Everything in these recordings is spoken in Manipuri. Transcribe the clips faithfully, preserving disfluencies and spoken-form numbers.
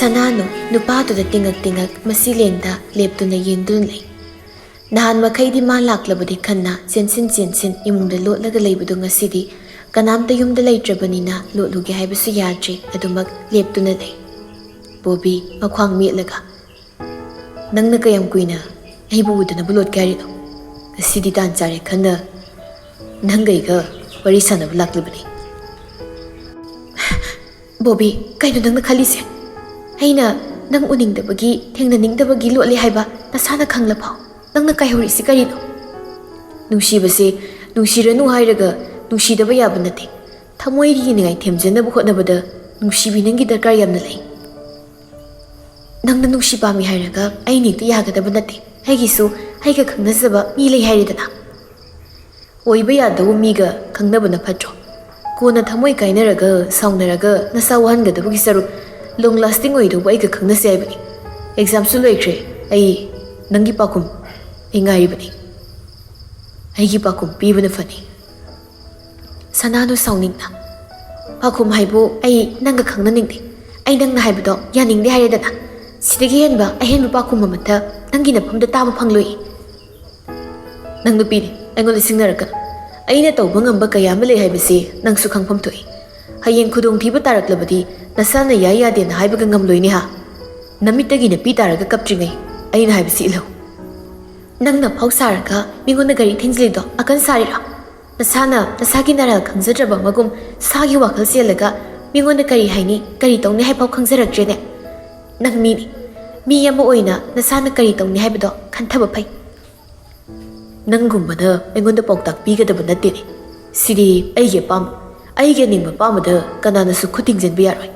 ꯁꯅꯥꯅꯨ ꯅꯨꯄꯥꯗꯨꯗ ꯇꯤꯡꯉꯛ ꯇꯤꯡꯉꯛ ꯃꯁꯤ ꯂꯦꯡꯗ ꯂꯦꯞꯇꯨꯅ ꯌꯦꯡꯗꯨꯅ ꯂꯩ꯫ ꯅꯍꯥꯟ ꯃꯈꯩꯗꯤ ꯃꯥ ꯂꯥꯛꯂꯕꯗꯤ ꯈꯟꯅ ꯆꯦꯟꯁꯤꯟ ꯆꯦꯟꯁꯤꯟ ꯏꯃꯨꯡꯗ ꯂꯣꯠꯂꯒ ꯂꯩꯕꯗꯨ ꯉꯁꯤꯗꯤ ꯀꯅꯥꯝꯇ ꯌꯨꯝꯗ ꯂꯩꯇ꯭ꯔꯕꯅꯤꯅ ꯂꯣꯠꯂꯨꯒꯦ ꯍꯥꯏꯕꯁꯨ ꯌꯥꯗ꯭ꯔꯦ꯫ ꯑꯗꯨꯃꯛ ꯂꯦꯞꯇꯨꯅ ꯂꯩ꯫ ꯕꯣꯕꯤ ꯃꯈ꯭ꯋꯥꯡ ꯃꯦꯠꯂꯒ, "ꯅꯪꯅ ꯀꯌꯥꯝ ꯀꯨꯏꯅ ꯑꯩꯕꯨ ꯎꯗꯅꯕ ꯂꯣꯠꯀꯦ ꯍꯥꯏꯔꯤꯅꯣ? ꯉꯁꯤꯗꯤ ꯇꯥꯟ ꯆꯥꯔꯦ ꯈꯟꯅ ꯅꯪꯒ ꯑꯩꯒ ꯋꯥꯔꯤ ꯁꯥꯟꯅꯕ ꯂꯥꯛꯂꯤꯕꯅꯤ꯫" "ꯕꯣꯕꯤ, ꯀꯩꯅꯣ ꯅꯪꯅ ꯈꯜꯂꯤꯁꯦ? ꯑꯩꯅ ꯅꯪ ꯎꯅꯤꯡꯗꯕꯒꯤ, ꯊꯦꯡꯅꯅꯤꯡꯗꯕꯒꯤ ꯂꯣꯠꯂꯦ ꯍꯥꯏꯕ ꯅꯁꯥꯅ ꯈꯪꯂꯐꯥꯎ ꯅꯪꯅ ꯀꯥꯏꯍꯧꯔꯤꯁꯤ ꯀꯔꯤꯅꯣ? ꯅꯨꯡꯁꯤꯕꯁꯦ ꯅꯨꯡꯁꯤꯔꯅꯨ ꯍꯥꯏꯔꯒ ꯅꯨꯡꯁꯤꯗꯕ ꯌꯥꯕ ꯅꯠꯇꯦ꯫ ꯊꯃꯣꯏ ꯌꯦꯡꯅꯤꯡꯉꯥꯏ ꯊꯦꯝꯖꯅꯕ ꯍꯣꯠꯅꯕꯗ ꯅꯨꯡꯁꯤꯕꯤ ꯅꯪꯒꯤ ꯗꯔꯀꯥꯔ ꯌꯥꯝꯅ ꯂꯩ꯫ ꯅꯪꯅ ꯅꯨꯡꯁꯤ ꯄꯥꯝꯃꯤ ꯍꯥꯏꯔꯒ ꯑꯩꯅ ꯍꯦꯛꯇ ꯌꯥꯒꯗꯕ ꯅꯠꯇꯦ꯫ ꯑꯩꯒꯤꯁꯨ ꯑꯩꯒ ꯈꯪꯅꯖꯕ ꯃꯤ ꯂꯩ ꯍꯥꯏꯔꯦꯗꯅ꯫ ꯑꯣꯏꯕ ꯌꯥꯗꯧꯕ ꯃꯤꯒ ꯈꯪꯅꯕꯅ ꯐꯠꯇ꯭ꯔꯣ? ꯀꯣꯟꯅ ꯊꯃꯣꯏ ꯀꯥꯏꯅꯔꯒ ꯁꯥꯎꯅꯔꯒ ꯅꯁꯥ ꯋꯥꯍꯟꯒꯗꯕꯒꯤ ꯁꯔꯨꯛ, ꯂꯣꯡ ꯂꯥꯁꯇꯤꯡ ꯑꯣꯏꯗꯧꯕ ꯑꯩꯒ ꯈꯪꯅꯁꯦ ꯍꯥꯏꯕꯅꯤ꯫ ꯑꯦꯛꯖꯥꯝꯁꯨ ꯂꯣꯏꯈ꯭ꯔꯦ꯫ ꯑꯩ ꯅꯪꯒꯤ ꯄꯥꯎꯈꯨꯝ ꯑꯩ ꯉꯥꯏꯔꯤꯕꯅꯤ꯫ ꯑꯩꯒꯤ ꯄꯥꯎꯈꯨꯝ ꯄꯤꯕꯅ ꯐꯅꯤ꯫ ꯁꯅꯥꯅꯨ ꯁꯥꯎꯅꯤꯡꯅ, "ꯄꯥꯎꯈꯨꯝ ꯍꯥꯏꯕꯨ ꯑꯩ ꯅꯪꯒ ꯈꯪꯅꯅꯤꯡꯗꯦ꯫ ꯑꯩ ꯅꯪꯅ ꯍꯥꯏꯕꯗꯣ ꯌꯥꯅꯤꯡꯗꯦ ꯍꯥꯏꯔꯦꯗꯅ꯫ ꯁꯤꯗꯒꯤ ꯍꯦꯟꯕ ꯑꯍꯦꯟꯕ ꯄꯥꯎꯈꯨꯝ ꯑꯃꯠꯇ ꯅꯪꯒꯤ ꯅꯐꯝꯗ ꯇꯥꯕ ꯐꯪꯂꯣꯏ꯫" "ꯅꯪ ꯅꯨꯄꯤꯅꯤ, ꯑꯩꯉꯣꯟꯗ ꯁꯤꯡꯅꯔꯛꯀꯅꯨ꯫ ꯑꯩꯅ ꯇꯧꯕ ꯉꯝꯕ ꯀꯌꯥ ꯑꯃ ꯂꯩ ꯍꯥꯏꯕꯁꯤ ꯅꯪꯁꯨ ꯈꯪꯐꯝ ꯊꯣꯛꯏ꯫ ꯍꯌꯦꯡ ꯈꯨꯗꯣꯡꯊꯤꯕ ꯇꯥꯔꯛꯂꯕꯗꯤ ꯅꯁꯥꯅ ꯌꯥꯏ ꯌꯥꯗꯦꯅ ꯍꯥꯏꯕꯒ ꯉꯝꯂꯣꯏꯅꯦ ꯍꯥ? ꯅꯃꯤꯠꯇꯒꯤ ꯅꯄꯤ ꯇꯥꯔꯒ ꯀꯞꯇ꯭ꯔꯤꯉꯩ ꯑꯩꯅ ꯍꯥꯏꯕꯁꯤ ꯏꯜꯍꯧ꯫ ꯅꯪꯅ ꯐꯥꯎ ꯁꯥꯔꯒ ꯃꯤꯉꯣꯟꯗ ꯒꯥꯔꯤ ꯊꯦꯡꯖꯤꯜꯂꯤꯗꯣ ꯑꯀꯟ ꯁꯥꯔꯤꯔꯣ? ꯅꯁꯥꯅ ꯅꯁꯥꯒꯤ ꯅꯔꯥꯜ ꯈꯪꯖꯗ꯭ꯔꯕ ꯑꯃꯒꯨꯝ ꯁꯥꯒꯤ ꯋꯥꯈꯜ ꯆꯦꯜꯂꯒ ꯃꯤꯉꯣꯟꯗ ꯀꯔꯤ ꯍꯥꯏꯅꯤ, ꯀꯔꯤ ꯇꯧꯅꯤ ꯍꯥꯏꯐꯥꯎ ꯈꯪꯖꯔꯛꯇ꯭ꯔꯦꯅꯦ꯫ ꯅꯪ ꯃꯤꯅꯤ꯫ ꯃꯤ ꯑꯃ ꯑꯣꯏꯅ ꯅꯁꯥꯅ ꯀꯔꯤ ꯇꯧꯅꯤ ꯍꯥꯏꯕꯗꯣ ꯈꯟꯊꯕ ꯐꯩ꯫" "ꯅꯪꯒꯨꯝꯕꯅ ꯑꯩꯉꯣꯟꯗ ꯄꯥꯎꯇꯥꯛ ꯄꯤꯒꯗꯕ ꯅꯠꯇꯦꯅꯦ꯫ ꯁꯤꯗꯤ ꯑꯩꯒꯤ ꯑꯄꯥꯝꯕ, ꯑꯩꯒꯤ ꯑꯅꯤꯡꯕ ꯑꯄꯥꯝꯕꯗ ꯀꯅꯥꯅꯁꯨ ꯈꯨꯠ ꯊꯤꯡꯖꯤꯟꯕ ꯌꯥꯔꯣꯏ꯫"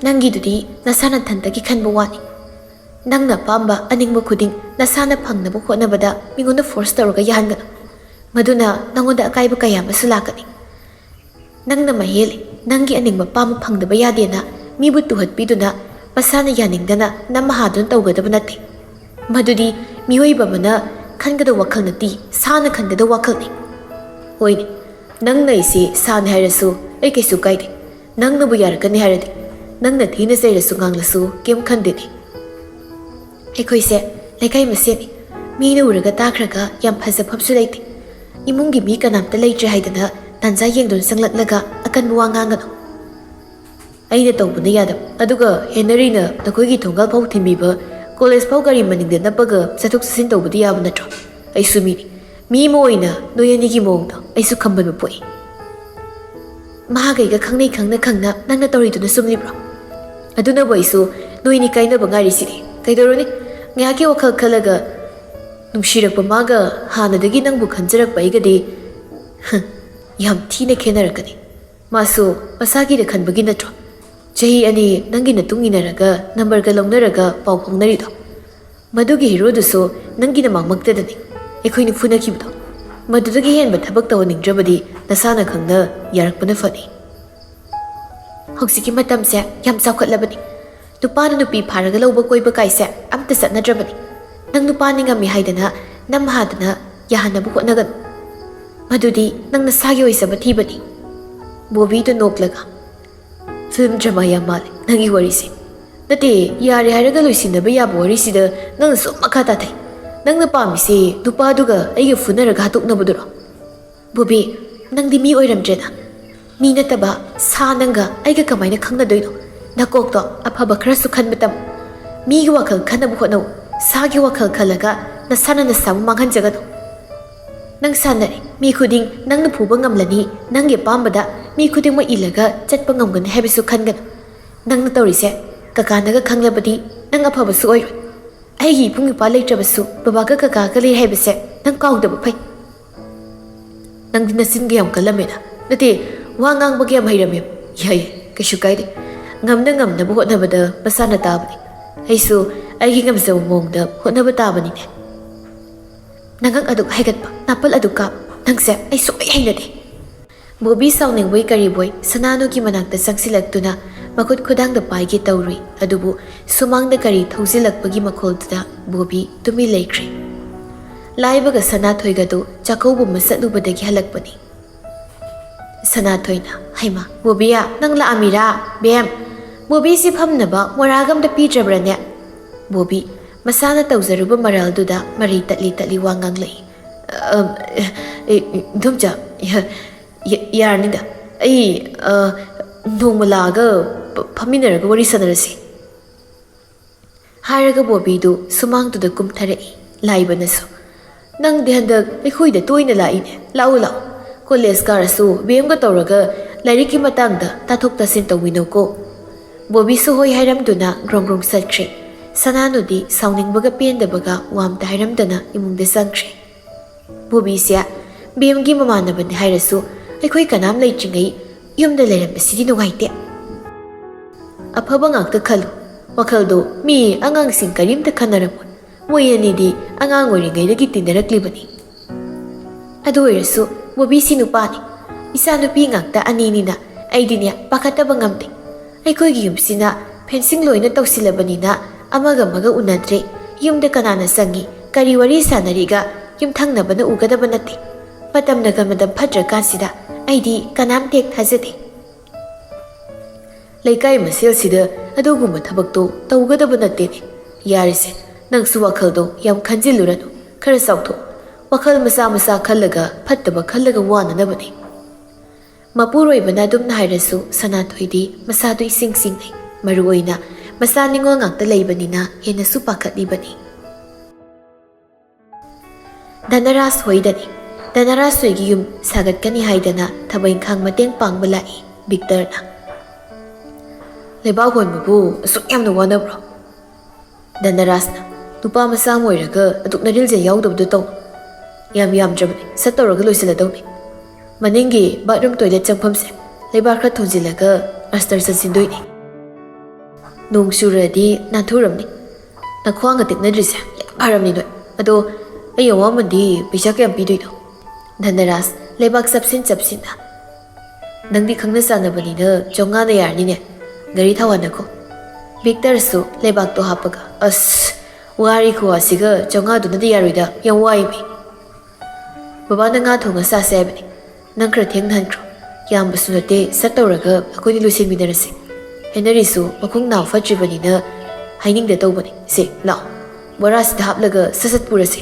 "ꯅꯪꯒꯤꯗꯨꯗꯤ ꯅꯁꯥ ꯅꯊꯟꯇꯒꯤ ꯈꯟꯕ ꯋꯥꯅꯤ꯫ ꯅꯪꯅ ꯑꯄꯥꯝꯕ ꯑꯅꯤꯡꯕ ꯈꯨꯗꯤꯡ ꯅꯁꯥꯅ ꯐꯪꯅꯕ ꯍꯣꯠꯅꯕꯗ ꯃꯤꯉꯣꯟꯗ ꯐꯣꯔꯁ ꯇꯧꯔꯒ ꯌꯥꯍꯟꯒꯅꯨ꯫ ꯃꯗꯨꯅ ꯅꯉꯣꯟꯗ ꯑꯀꯥꯏꯕ ꯀꯌꯥ ꯑꯃꯁꯨ ꯂꯥꯛꯀꯅꯤ꯫ ꯅꯪꯅ ꯃꯍꯦꯜꯂꯤ, ꯅꯪꯒꯤ ꯑꯅꯤꯡꯕ ꯑꯄꯥꯝꯕ ꯐꯪꯗꯕ ꯌꯥꯗꯦꯅ ꯃꯤꯕꯨ ꯇꯨꯍꯠꯄꯤꯗꯨꯅ ꯃꯁꯥꯅ ꯌꯥꯅꯤꯡꯗꯅ ꯅꯝ ꯍꯥꯗꯨꯅ ꯇꯧꯒꯗꯕ ꯅꯠꯇꯦ꯫ ꯃꯗꯨꯗꯤ ꯃꯤꯑꯣꯏꯕ ꯑꯃꯅ ꯈꯟꯒꯗꯕ ꯋꯥꯈꯜ ꯅꯠꯇꯦ, ꯁꯥꯅ ꯈꯟꯒꯗꯕ ꯋꯥꯈꯜꯅꯤ꯫" "ꯍꯣꯏꯅꯦ, ꯅꯪꯅ ꯑꯩꯁꯦ ꯁꯥꯅꯤ ꯍꯥꯏꯔꯁꯨ ꯑꯩ ꯀꯩꯁꯨ ꯀꯥꯏꯗꯦ꯫ ꯅꯪꯅꯕꯨ ꯌꯥꯔꯛꯀꯅꯤ ꯍꯥꯏꯔꯗꯤ꯫ ꯅꯪꯅ ꯊꯤꯅ ꯆꯩꯔꯁꯨ ꯉꯥꯡꯂꯁꯨ ꯀꯩꯝ ꯈꯟꯗꯦꯅꯦ꯫ ꯑꯩꯈꯣꯏꯁꯦ ꯂꯩꯀꯥꯏ ꯃꯁꯦꯟꯅꯤ꯫ ꯃꯤꯅ ꯎꯔꯒ ꯇꯥꯈ꯭ꯔꯒ ꯌꯥꯝ ꯐꯖꯐꯝꯁꯨ ꯂꯩꯇꯦ꯫ ꯏꯃꯨꯡꯒꯤ ꯃꯤ ꯀꯅꯥꯝꯇ ꯂꯩꯇ꯭ꯔꯦ ꯍꯥꯏꯗꯅ ꯇꯥꯟꯖꯥ ꯌꯦꯡꯗꯨꯅ ꯆꯪꯂꯛꯂꯒ ꯑꯀꯟꯕ ꯋꯥ ꯉꯥꯡꯒꯅꯨ꯫ ꯑꯩꯅ ꯇꯧꯕꯅ ꯌꯥꯗꯕ, ꯑꯗꯨꯒ ꯍꯦꯅꯔꯤꯅ ꯅꯈꯣꯏꯒꯤ ꯊꯣꯡꯒꯥꯜ ꯐꯥꯎ ꯊꯤꯟꯕꯤꯕ, ꯀꯣꯂꯦꯖ ꯐꯥꯎ ꯒꯥꯔꯤ ꯃꯅꯤꯡꯗ ꯅꯞꯄꯒ ꯆꯠꯊꯣꯛ ꯆꯠꯁꯤꯟ ꯇꯧꯕꯗꯤ ꯌꯥꯕ ꯅꯠꯇ꯭ꯔꯣ? ꯑꯩꯁꯨ ꯃꯤꯅꯤ꯫ ꯃꯤ ꯑꯃ ꯑꯣꯏꯅ ꯅꯣꯏ ꯑꯅꯤꯒꯤ ꯃꯑꯣꯡꯗꯣ ꯑꯩꯁꯨ ꯈꯝꯕꯟꯕ ꯄꯣꯛꯏ꯫ ꯃꯍꯥꯛꯀ ꯑꯩꯒ ꯈꯪꯅꯩ ꯈꯪꯅ ꯈꯪꯅ ꯅꯪꯅ ꯇꯧꯔꯤꯗꯨꯅ ꯆꯨꯝꯂꯤꯕ꯭ꯔꯣ? ꯑꯗꯨꯅꯕꯨ ꯑꯩꯁꯨ ꯅꯣꯏꯅꯤ ꯀꯥꯏꯅꯕ ꯉꯥꯏꯔꯤꯁꯤꯗꯤ꯫ ꯀꯩꯗꯧꯔꯨꯅꯤ? ꯉꯥꯏꯍꯥꯛꯀꯤ ꯋꯥꯈꯜ ꯈꯜꯂꯒ ꯅꯨꯡꯁꯤꯔꯛꯄ ꯃꯥꯒ ꯍꯥꯟꯅꯗꯒꯤ ꯅꯪꯕꯨ ꯈꯟꯖꯔꯛꯄ ꯑꯩꯒꯗꯤ, ꯍꯝ, ꯌꯥꯝ ꯊꯤꯅ ꯈꯦꯠꯅꯔꯛꯀꯅꯤ꯫ ꯃꯥꯁꯨ ꯃꯁꯥꯒꯤꯗ ꯈꯟꯕꯒꯤ ꯅꯠꯇ꯭ꯔꯣ ꯆꯍꯤ ꯑꯅꯤ ꯅꯪꯒꯤ ꯅꯇꯨꯡ ꯏꯟꯅꯔꯒ ꯅꯝꯕꯔꯒ ꯂꯧꯅꯔꯒ ꯄꯥꯎ ꯐꯥꯎꯅꯔꯤꯗꯣ? ꯃꯗꯨꯒꯤ ꯍꯤꯔꯣꯗꯨꯁꯨ ꯅꯪꯒꯤ ꯅꯃꯥꯡꯃꯛꯇꯗꯅꯤ ꯑꯩꯈꯣꯏꯅ ꯐꯨꯅꯈꯤꯕꯗꯣ꯫ ꯃꯗꯨꯗꯒꯤ ꯍꯦꯟꯕ ꯊꯕꯛ ꯇꯧꯍꯟꯅꯤꯡꯗ꯭ꯔꯕꯗꯤ ꯅꯁꯥꯅ ꯈꯪꯅ ꯌꯥꯔꯛꯄꯅ ꯐꯅꯤ꯫ ꯍꯧꯖꯤꯛꯀꯤ ꯃꯇꯝꯁꯦ ꯌꯥꯝ ꯆꯥꯎꯈꯠꯂꯕꯅꯤ꯫ ꯅꯨꯄꯥꯅ ꯅꯨꯄꯤ ꯐꯥꯔꯒ ꯂꯧꯕ ꯀꯣꯏꯕ ꯀꯥꯏꯁꯦ ꯑꯝꯇ ꯆꯠꯅꯗ꯭ꯔꯕꯅꯤ꯫ ꯅꯪ ꯅꯨꯄꯥꯅꯤ ꯉꯝꯃꯤ ꯍꯥꯏꯗꯅ ꯅꯝ ꯍꯥꯗꯅ ꯌꯥꯍꯟꯅꯕ ꯍꯣꯠꯅꯒꯅꯨ꯫ ꯃꯗꯨꯗꯤ ꯅꯪ ꯅꯁꯥꯒꯤ ꯑꯣꯏꯖꯕ ꯊꯤꯕꯅꯤ꯫ ꯕꯣꯕꯤꯗꯣ ꯅꯣꯛꯂꯒ, "ꯐꯤꯂꯝ ꯗ꯭ꯔꯃꯥ ꯌꯥꯝ ꯃꯥꯜꯂꯦ ꯅꯪꯒꯤ ꯋꯥꯔꯤꯁꯦ꯫ ꯅꯠꯇꯦ, ꯌꯥꯔꯦ ꯍꯥꯏꯔꯒ ꯂꯣꯏꯁꯤꯟꯅꯕ ꯌꯥꯕ ꯋꯥꯔꯤꯁꯤꯗ ꯅꯪꯅ ꯁꯨꯝ ꯃꯈꯥ ꯇꯥꯊꯩ꯫ ꯅꯪꯅ ꯄꯥꯝꯃꯤꯁꯦ ꯅꯨꯄꯥꯗꯨꯒ ꯑꯩꯒ ꯐꯨꯅꯔꯒ ꯍꯥꯠꯇꯣꯛꯅꯕꯗꯨꯔꯣ? ꯕꯣꯕꯤ, ꯅꯪꯗꯤ ꯃꯤ ꯑꯣꯏꯔꯝꯗ꯭ꯔꯦꯗ꯫ ꯃꯤ ꯅꯠꯇꯕ ꯁꯥ ꯅꯪꯒ ꯑꯩꯒ ꯀꯃꯥꯏꯅ ꯈꯪꯅꯗꯣꯏꯅꯣ? ꯅꯀꯣꯛꯇꯣ ꯑꯐꯕ ꯈꯔꯁꯨ ꯈꯟꯕ ꯇꯝꯃꯨ꯫ ꯃꯤꯒꯤ ꯋꯥꯈꯜ ꯈꯟꯅꯕ ꯍꯣꯠꯅꯧ꯫ ꯁꯥꯒꯤ ꯋꯥꯈꯜ ꯈꯜꯂꯒ ꯅꯁꯥꯅ ꯅꯁꯥꯕꯨ ꯃꯥꯡꯍꯟꯖꯒꯅꯨ꯫ ꯅꯪ ꯁꯥꯟꯅꯔꯦ꯫ ꯃꯤ ꯈꯨꯗꯤꯡ ꯅꯪꯅ ꯐꯨꯕ ꯉꯝꯂꯅꯤ, ꯅꯪꯒꯤ ꯑꯄꯥꯝꯕꯗ ꯃꯤ ꯈꯨꯗꯤꯡꯃꯛ ꯏꯜꯂꯒ ꯆꯠꯄ ꯉꯝꯒꯅꯤ ꯍꯥꯏꯕꯁꯨ ꯈꯟꯒꯅꯨ꯫ ꯅꯪꯅ ꯇꯧꯔꯤꯁꯦ ꯀꯀꯥꯅꯒ ꯈꯪꯂꯕꯗꯤ ꯅꯪ ꯑꯐꯕꯁꯨ ꯑꯣꯏꯔꯣꯏ꯫ ꯑꯩꯒꯤ ꯏꯕꯨꯡ ꯏꯄ꯭ꯋꯥ ꯂꯩꯇ꯭ꯔꯕꯁꯨ ꯕꯕꯥꯒ ꯀꯀꯥꯒ ꯂꯩ ꯍꯥꯏꯕꯁꯦ ꯅꯪ ꯀꯥꯎꯗꯕ ꯐꯩ꯫ ꯅꯪꯗꯤ ꯅꯆꯤꯟꯒ ꯌꯥꯝ ꯀꯜꯂꯝꯃꯦꯅ꯫ ꯅꯠꯇꯦ, ꯋꯥ ꯉꯥꯡꯕꯒ ꯌꯥꯝ ꯍꯩꯔꯝꯃꯦ꯫ ꯌꯥꯏꯌꯦ, ꯀꯩꯁꯨ ꯀꯥꯏꯗꯦ꯫ ꯉꯝꯅ ꯉꯝꯅꯕ ꯍꯣꯠꯅꯕꯗ ꯃꯁꯥꯅ ꯇꯥꯕꯅꯤ꯫ ꯑꯩꯁꯨ ꯑꯩꯒꯤ ꯉꯝꯖꯕ ꯃꯑꯣꯡꯗ ꯍꯣꯠꯅꯕ ꯇꯥꯕꯅꯤꯅꯦ꯫ ꯅꯉꯛ ꯑꯗꯨꯛ ꯍꯥꯏꯒꯠꯄ, ꯅꯥꯄꯜ ꯑꯗꯨꯛ ꯀꯥꯞ, ꯅꯪꯁꯦ ꯑꯩ ꯁꯨꯡꯍꯩ ꯍꯩꯅꯗꯦ꯫ ꯕꯣꯕꯤ ꯁꯥꯎꯅꯤꯡꯕꯣꯏ ꯀꯔꯤꯕꯣꯏ ꯁꯅꯥꯅꯨꯒꯤ ꯃꯅꯥꯛꯇ ꯆꯪꯁꯤꯜꯂꯛꯇꯨꯅ ꯃꯈꯨꯠ ꯈꯨꯗꯥꯡꯗ ꯄꯥꯏꯒꯦ ꯇꯧꯔꯨꯏ, ꯑꯗꯨꯕꯨ ꯁꯨꯃꯥꯡꯗ ꯀꯔꯤ ꯊꯧꯖꯤꯜꯂꯛꯄꯒꯤ ꯃꯈꯣꯜꯗꯨꯗ ꯕꯣꯕꯤ ꯇꯨꯃꯤꯟ ꯂꯩꯈ꯭ꯔꯦ꯫ ꯂꯥꯏꯕꯒ ꯁꯅꯥꯊꯣꯏꯒꯗꯨ ꯆꯥꯛꯀꯧꯕ ꯑꯃ ꯆꯠꯂꯨꯕꯗꯒꯤ ꯍꯜꯂꯛꯄꯅꯤ꯫ ꯁꯅꯥꯊꯣꯏꯅ, "ꯍꯩꯃꯥ, ꯕꯣꯕꯤꯌꯥ, ꯅꯪ ꯂꯥꯛꯑꯝꯃꯤꯔꯥ? ꯕꯦꯝ, "ꯕꯣꯕꯤꯁꯤ ꯐꯝꯅꯕ ꯃꯣꯔꯥꯒ ꯑꯝꯇ ꯄꯤꯗ꯭ꯔꯕ꯭ꯔꯅꯦ?" ꯕꯣꯕꯤ ꯃꯁꯥꯅ ꯇꯧꯖꯔꯨꯕ ꯃꯔꯜꯗꯨꯗ ꯃꯔꯩ ꯇꯠꯂꯤ ꯇꯠꯂꯤ ꯋꯥ ꯉꯥꯡꯂꯛꯏ꯫ "ꯑ, ꯑꯦ, ꯏꯗꯣꯝꯆꯥ, ꯌꯥ-, ꯌꯥꯔꯅꯤꯗ꯫ ꯑꯩ, ꯑ, ꯅꯣꯡꯃ ꯂꯥꯛꯑꯒ ꯐ-, ꯐꯝꯃꯤꯟꯅꯔꯒ ꯋꯥꯔꯤ ꯁꯥꯟꯅꯔꯁꯤ꯫" ꯍꯥꯏꯔꯒ ꯕꯣꯕꯤꯗꯨ ꯁꯨꯃꯥꯡꯗꯨꯗ ꯀꯨꯝꯊꯔꯛꯏ꯫ ꯂꯥꯏꯕꯅꯁꯨ, "ꯅꯪꯗꯤ ꯍꯟꯗꯛ ꯑꯩꯈꯣꯏꯗ ꯇꯣꯏꯅ ꯂꯥꯛꯏꯅꯦ꯫ ꯂꯥꯛꯎ, ꯂꯥꯛꯎ꯫ ꯀꯣꯂꯦꯖ ꯀꯥꯔꯁꯨ ꯕꯦꯝꯒ ꯇꯧꯔꯒ ꯂꯥꯏꯔꯤꯛꯀꯤ ꯃꯇꯥꯡꯗ ꯇꯥꯊꯣꯛ ꯇꯥꯁꯤꯟ ꯇꯧꯃꯤꯟꯅꯧꯀꯣ꯫" ꯕꯣꯕꯤꯁꯨ ꯍꯣꯏ ꯍꯥꯏꯔꯝꯗꯨꯅ ꯒ꯭ꯔꯣꯡ ꯒ꯭ꯔꯣꯡ ꯆꯠꯈ꯭ꯔꯦ꯫ ꯁꯅꯥꯅꯨꯗꯤ ꯁꯥꯎꯅꯤꯡꯕꯒ ꯄꯦꯟꯗꯕꯒ ꯋꯥ ꯑꯝꯇ ꯍꯥꯏꯔꯝꯗꯅ ꯏꯃꯨꯡꯗ ꯆꯪꯈ꯭ꯔꯦ꯫ ꯕꯣꯕꯤꯁꯦ ꯕꯦꯝꯒꯤ ꯃꯃꯥꯟꯅꯕꯅꯤ ꯍꯥꯏꯔꯁꯨ ꯑꯩꯈꯣꯏ ꯀꯅꯥꯝ ꯂꯩꯇ꯭ꯔꯤꯉꯩ ꯌꯨꯝꯗ ꯂꯩꯔꯝꯕꯁꯤꯗꯤ ꯅꯨꯡꯉꯥꯏꯇꯦ꯫ ꯑꯐꯕ ꯉꯥꯛꯇ ꯈꯜꯂꯨ꯫ ꯋꯥꯈꯜꯗꯣ ꯃꯤ ꯑꯉꯥꯡꯁꯤꯡ ꯀꯔꯤꯝꯇ ꯈꯟꯅꯔꯝꯃꯣꯏ꯫ ꯃꯣꯏ ꯑꯅꯤꯗꯤ ꯑꯉꯥꯡ ꯑꯣꯏꯔꯤꯉꯩꯗꯒꯤ ꯇꯤꯟꯅꯔꯛꯂꯤꯕꯅꯤ꯫ ꯑꯗꯨ ꯑꯣꯏꯔꯁꯨ ꯕꯣꯕꯤꯁꯤ ꯅꯨꯄꯥꯅꯤ꯫ ꯏꯆꯥ ꯅꯨꯄꯤ ꯉꯥꯛꯇ ꯑꯅꯤꯅꯤꯅ ꯑꯩꯗꯤꯅꯦ ꯄꯥꯈꯠꯇꯕ ꯉꯝꯗꯦ꯫ ꯑꯩꯈꯣꯏꯒꯤ ꯌꯨꯝꯁꯤꯅ ꯐꯦꯟꯁꯤꯡ ꯂꯣꯏꯅ ꯇꯧꯁꯤꯜꯂꯕꯅꯤꯅ ꯑꯃꯒ ꯑꯃꯒ ꯎꯅꯗ꯭ꯔꯦ꯫ ꯌꯨꯝꯗ ꯀꯅꯥꯅ ꯆꯪꯉꯤ, ꯀꯔꯤ ꯋꯥꯔꯤ ꯁꯥꯟꯅꯔꯤꯒ ꯌꯨꯝꯊꯪꯅꯕꯅ ꯎꯒꯗꯕ ꯅꯠꯇꯦ꯫ ꯃꯇꯝꯅꯒ ꯃꯇꯝ ꯐꯠꯇ꯭ꯔꯀꯥꯟꯁꯤꯗ ꯑꯩꯗꯤ ꯀꯅꯥꯝ ꯍꯦꯛ ꯊꯥꯖꯗꯦ꯫ ꯂꯩꯀꯥꯏ ꯃꯁꯦꯜꯁꯤꯗ ꯑꯗꯨꯒꯨꯝꯕ ꯊꯕꯛꯇꯣ ꯇꯧꯒꯗꯕ ꯅꯠꯇꯦꯅꯦ꯫ ꯌꯥꯔꯦꯁꯦ, ꯅꯪꯁꯨ ꯋꯥꯈꯜꯗꯣ ꯌꯥꯝ ꯈꯟꯖꯤꯜꯂꯨꯔꯅꯨ꯫ ꯈꯔ ꯆꯥꯎꯊꯣꯛ꯫ ꯋꯥꯈꯜ ꯃꯆꯥ ꯃꯆꯥ ꯈꯜꯂꯒ ꯐꯠꯇꯕ ꯈꯜꯂꯒ ꯋꯥꯅꯅꯕꯅꯦ꯫ ꯃꯄꯨꯔꯣꯏꯕꯅ ꯑꯗꯨꯝꯅ ꯍꯥꯏꯔꯁꯨ ꯁꯅꯥꯊꯣꯏꯗꯤ ꯃꯁꯥꯗꯨ ꯏꯁꯤꯡ ꯆꯤꯡꯅꯩ꯫ ꯃꯔꯨꯑꯣꯏꯅ ꯃꯆꯥ ꯅꯤꯉꯣꯜ ꯉꯥꯛꯇ ꯂꯩꯕꯅꯤꯅ ꯍꯦꯟꯅꯁꯨ ꯄꯥꯈꯠꯂꯤꯕꯅꯤ꯫ ꯙꯅꯔꯥꯖ ꯍꯣꯏꯗꯅꯤ꯫ ꯙꯅꯔꯥꯖ ꯍꯣꯏꯒꯤ ꯌꯨꯝ ꯁꯥꯒꯠꯀꯅꯤ ꯍꯥꯏꯗꯅ ꯊꯕꯛ ꯏꯪꯈꯥꯡ ꯃꯇꯦꯡ ꯄꯥꯡꯕ ꯂꯥꯛꯏ ꯚꯤꯛꯇꯔꯅ꯫ "ꯂꯩꯕꯥꯛ ꯍꯣꯟꯕꯕꯨ ꯑꯁꯨꯛ ꯌꯥꯝꯅ ꯋꯥꯅꯕ꯭ꯔꯣ?" ꯙꯅꯔꯥꯖꯅ, "ꯅꯨꯄꯥ ꯃꯆꯥ ꯑꯃ ꯑꯣꯏꯔꯒ ꯑꯗꯨꯛ ꯅꯔꯤꯜꯁꯦ ꯌꯥꯎꯗꯕꯗꯣ ꯇꯧ꯫ ꯌꯥꯝ ꯌꯥꯝꯗ꯭ꯔꯕꯅꯤ, ꯁꯠ ꯇꯧꯔꯒ ꯂꯣꯏꯁꯤꯜꯂꯗꯧꯅꯤ꯫ ꯃꯅꯤꯡꯒꯤ ꯕꯥꯠꯔꯨꯝ ꯇꯣꯏꯂꯦꯠ ꯆꯪꯐꯝꯁꯦ ꯂꯩꯕꯥꯛ ꯈꯔ ꯊꯣꯟꯖꯤꯜꯂꯒ ꯑꯁꯇꯔ ꯆꯟꯁꯤꯟꯗꯣꯏꯅꯤ꯫ ꯅꯣꯡ ꯆꯨꯔꯗꯤ ꯅꯥꯟꯊꯨꯔꯝꯅꯤ꯫ ꯅꯈ꯭ꯋꯥꯡꯒ ꯇꯦꯛꯅꯗ꯭ꯔꯤꯁꯦ ꯌꯥꯝ ꯐꯔꯝꯅꯤ ꯅꯣꯏ꯫ ꯑꯗꯣ ꯑꯩ ꯑꯋꯥꯃꯟꯗꯤ ꯄꯩꯁꯥ ꯀꯌꯥꯝ ꯄꯤꯗꯣꯏꯅꯣ?" ꯙꯅꯔꯥꯖ ꯂꯩꯕꯥꯛ ꯆꯞꯁꯤꯟ ꯆꯞꯁꯤꯟꯅ꯫ "ꯅꯪꯗꯤ ꯈꯪꯅ ꯆꯥꯟꯅꯕꯅꯤꯅ ꯆꯥꯝꯃꯉꯥꯅ ꯌꯥꯔꯅꯤꯅꯦ꯫ ꯒꯥꯔꯤ ꯊꯥꯎ ꯍꯥꯟꯅꯀꯣ꯫" ꯚꯤꯛꯇꯔꯁꯨ ꯂꯩꯕꯥꯛꯇꯣ ꯍꯥꯞꯄꯒ, "ꯑꯁ, ꯋꯥꯔꯤ ꯈꯨꯋꯥꯁꯤꯒ ꯆꯥꯝꯃꯉꯥꯗꯨꯅꯗꯤ ꯌꯥꯔꯣꯏꯗ, ꯌꯥꯝ ꯋꯥꯏꯃꯤ꯫" "ꯕꯕꯥꯅ ꯉꯥ ꯊꯣꯡꯉ ꯆꯥꯁꯦ ꯍꯥꯏꯕꯅꯤ꯫ ꯅꯪ ꯈꯔ ꯊꯦꯡꯅ ꯍꯟꯈ꯭ꯔꯣ꯫ ꯌꯥꯝꯕꯁꯨ ꯅꯠꯇꯦ, ꯁꯠ ꯇꯧꯔꯒ ꯑꯩꯈꯣꯏꯅꯤ ꯂꯣꯏꯁꯤꯟꯃꯤꯟꯅꯔꯁꯤ꯫" ꯍꯦꯅꯔꯤꯁꯨ ꯃꯈꯣꯡ ꯅꯥꯎ ꯐꯠꯇ꯭ꯔꯤꯕꯅꯤꯅ ꯍꯥꯏꯅꯤꯡꯗ ꯇꯧꯕꯅꯤ꯫ "ꯁꯦ, ꯂꯥꯛꯑꯣ, ꯕꯣꯔꯥꯁꯤꯗ ꯍꯥꯞꯂꯒ ꯁꯠ ꯁꯠ ꯄꯨꯔꯁꯦ꯫